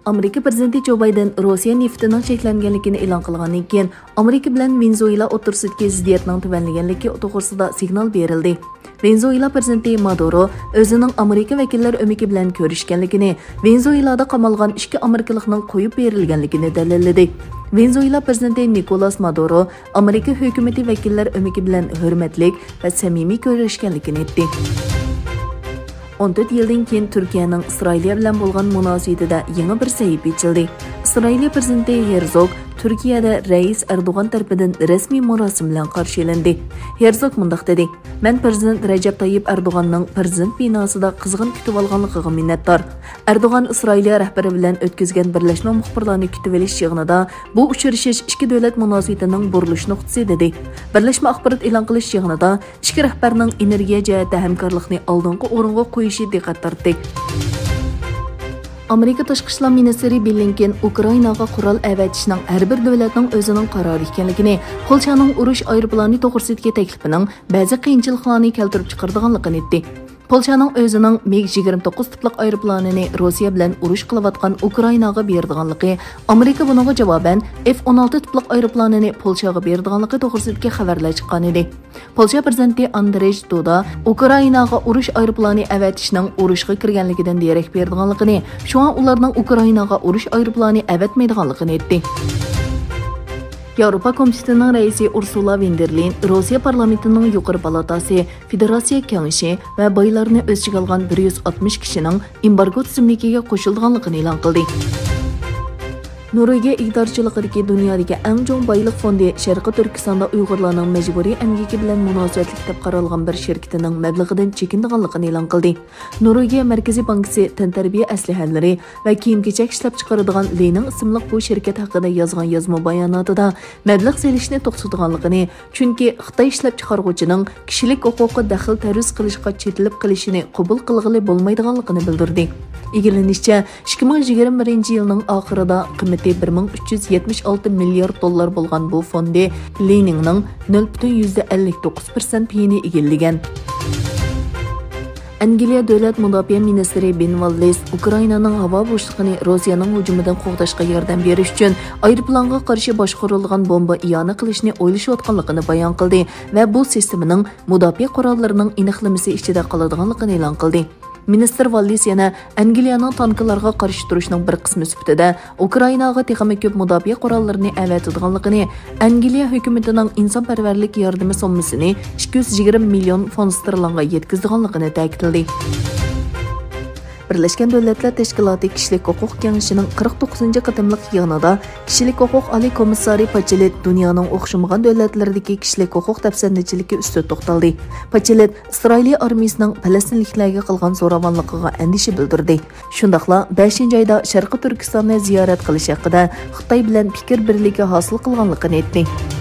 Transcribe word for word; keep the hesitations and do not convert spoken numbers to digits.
ئامېرىكا پىرېزىدېنتى جو بايدېن روسىيە نېفىتىنىڭ چەكلەنگەنلىكىنى ئېلان قىلغاندىن كېيىن، ئامېرىكا بىلەن ۋېنېزۇېلا ئوتتۇرىسىدىكى زىددىيەتنىڭ تۆۋەنلىگەنلىكى توغرىسىدا سىگنال بېرىلدى. ۋېنېزۇېلا پىرېزىدېنتى مادۇرو ئۆزىنىڭ ئامېرىكا ۋەكىللەر ئۆمىكى بىلەن كۆرۈشكەنلىكىنى، ۋېنېزۇېلادا قامالغان ئىككى ئامېرىكىلىقنىڭ قويۇپ بېرىلگەنلىكىنى دەلىللىدى. ۋېنېزۇېلا پىرېزىدېنتى نىكولاس مادۇرو ئامېرىكا ھۆكۈمىتى ۋەكىللەر ئۆمىكى بىلەن ھۆرمەتلىك ۋە سەمىمىي كۆرۈشكەنلىكىنى ئېيتتى. ئون تۆت يىلدىن كېيىن تۈركىيەنىڭ ئىسرائىلىيە بىلەن بولغان مۇناسىۋىتىدە يېڭى بىر سەھىپە ئېچىلدى. ئىسرائىلىيە پىرېزىدېنتى ھېرزوگ تۈركىيەدە رەئىس ئەردوغان تەرىپىدىن رەسمىي مۇراسىم بىلەن قارشى ئېلىندى. ھېرزوگ مۇنداق دېدى، مەن پىرېزىدېنت رەجەپ تايىپ ئەردوغاننىڭ پىرېزىدېنت بىناسىدا قىزغىن كۈتۈۋالغانلىقىغا مىننەتدار. ئەردوغان ئىسرائىلىيە رەھبىرى بىلەن ئۆتكۈزگەن بىرلەشمە مۇخبىرلارنى كۈتۈۋېلىش يىغىنىدا بۇ ئۇچرىشىش ئىككى دۆلەت مۇناسىۋىتىنىڭ بۇرۇلۇش نۇقتىسى دېدى. بىرلەشمە ئاخبارات ئېلان قىلىش يىغىنىدا ئىككى رەھبەرنىڭ ئېنېرگىيە جەھەتتە ھەمكارلىقنى ئالدىنقى ئورۇنغا قويۇشى دىققەت تارتتى. ئامېرىكا تاشقى ئىشلار مىنىستىرى بلىنكېن ئۇكرائىناغا قورال ئەۋەتىشنىڭ ھەر بىر دۆلەتنىڭ ئۆزىنىڭ قارارى ئىكەنلىكىنى، پولشانىڭ ئۇرۇش ئايروپىلانى توغرىسىدىكى تەكلىپىنىڭ بەزى قىيىنچىلىقلارنى كەلتۈرۈپ چىقىرىدىغانلىقىنى ئېيتتى. پولشانىڭ ئۆزىنىڭ مىگ يىگىرمە توققۇز تىپلىق ئايروپىلانىنى روسىيە بىلەن ئۇرۇش قىلىۋاتقان ئۇكرائىناغا بېرىدىغانلىقى، ئامېرىكا بۇنىڭغا جاۋابەن ئېف ئون ئالتە تىپلىق ئايروپىلانىنى پولشاغا بېرىدىغانلىقى توغرىسىدىكى خەۋەرلەر چىققانىدى. پولشا پىرېزىدېنتى ئاندرېج دۇدا ئۇكرائىناغا ئۇرۇش ئايروپىلانى ئەۋەتىشنىڭ ئۇرۇشقا كىرگەنلىكىدىن دېرەك بېرىدىغانلىقىنى، شۇڭا ئۇلارنىڭ ئۇكرائىناغا ئۇرۇش ئايروپىلانى ئەۋەتمەيدىغانلىقىنى ئېيتتى. ياۋروپا كومىتېتىنىڭ رەئىسى ئۇرسۇلا ۋېن دېر لېين روسىيە پارلامېنتىنىڭ يۇقىرى پالاتاسى، فېدېراتسىيە كېڭىشى ۋە بايلارنى ئۆز ئىچىگە ئالغان بىر يۈز ئاتمىش كىشىنىڭ ئېمبارگو تىزىملىكىگە قوشۇلىدىغانلىقىنى ئېلان قىلدى. نورۋېگىيە ئىگىدارچىلىقىدىكى دۇنيادىكى ئەڭ چوڭ بايلىق فوندى شەرقىي تۈركىستاندا ئۇيغۇرلارنىڭ مەجبۇرىي ئەمگىكى بىلەن مۇناسىۋەتلىك دەپ قارالغان بىر شىركىتىنىڭ مەبلىغىدىن چېكىنىدىغانلىقىنى ئېلان قىلدى. نورۋېگىيە مەركىزىي بانكىسى تەنتەربىيە ئەسلىھەلىرى ۋە كىيىم-كېچەك ئىشلەپچىقىرىدىغان لىنىڭ ئىسىملىق بۇ شىركەت ھەققىدە يازغان يازما باياناتىدا مەبلەغ سېلىشنى توختىتىدىغانلىقىنى، چۈنكى خىتاي ئىشلەپچىقارغۇچىنىڭ كىشىلىك ھوقۇققا دەخلى تەرۇز قىلىشقا چېتىلىپ قېلىشىنى قوبۇل قىلغىلى بولمايدىغانلىقىنى بىلدۈردى. ئىگىلىنىشىچە، ئىككى مىڭ يىگىرمە بىرىنچى يىلنىڭ ئاخىرىدا قىممىتى بىر مىڭ ئۈچ يۈز يەتمىش ئالتە مىليارد دوللار بولغان بۇ فوندى لىنىڭنىڭ نۆل پۈتۈن يۈزدە ئەللىك توققۇز پىرسەنت پېيىنى ئىگىلىگەن. ئەنگلىيە دۆلەت مۇداپىئە مىنىستىرى بېن ۋاللېس ئۇكرائىنانىڭ ھاۋا بوشلۇقىنى روسىيەنىڭ ھۇجۇمىدىن قوغداشقا ياردەم بېرىش ئۈچۈن ئايروپىلانغا قارشى باشقۇرۇلىدىغان بومبا ئىئانە قىلىشنى ئويلىشىۋاتقانلىقىنى بايان قىلدى ۋە بۇ سىستېمىنىڭ مۇداپىئە قوراللىرىنىڭ ئېنىقلىمىسى ئىچىدە قالىدىغانلىقىنى ئېلان قىلدى. مىنىستىر ۋاللېس يەنە ئەنگلىيەنىڭ تانكىلارغا قارشى تۇرۇشنىڭ بىر قىسمى سۈپىتىدە ئۇكرائىناغا تېخىمۇ كۆپ مۇداپىئە قوراللىرىنى ئەۋەتىدىغانلىقىنى، ئەنگلىيە ھۆكۈمىتىنىڭ ئىنسانپەرۋەرلىك ياردىمى سوممىسىنى ئىككى يۈز يىگىرمە مىليون فونت ستېرلىنغا يەتكۈزىدىغانلىقىنى تەكىتلىدى. بىرلەشكەن دۆلەتلەر تەشكىلاتى كىشىلىك ھوقۇق كېڭىشىنىڭ قىرىق توققۇزىنچى قېتىملىق يىغىنىدا كىشىلىك ھوقۇق ئالىي كومىسسارى پاچېلىت دۇنيانىڭ ئوخشىمىغان دۆلەتلىرىدىكى كىشىلىك ھوقۇق دەپسەندىچىلىكى ئۈستىدە توختالدى. پاچېلىت ئىسرائىلىيە ئارمىيىسىنىڭ پەلەستىنلىكلەرگە قىلغان زوراۋانلىقىغا ئەندىشە بىلدۈردى. شۇنداقلا بەشىنچى ئايدا شەرقىي تۈركىستاننى زىيارەت قىلىش ھەققىدە خىتاي بىلەن پىكىر بىرلىكى ھاسىل قىلغانلىقىنى ئېيتتى.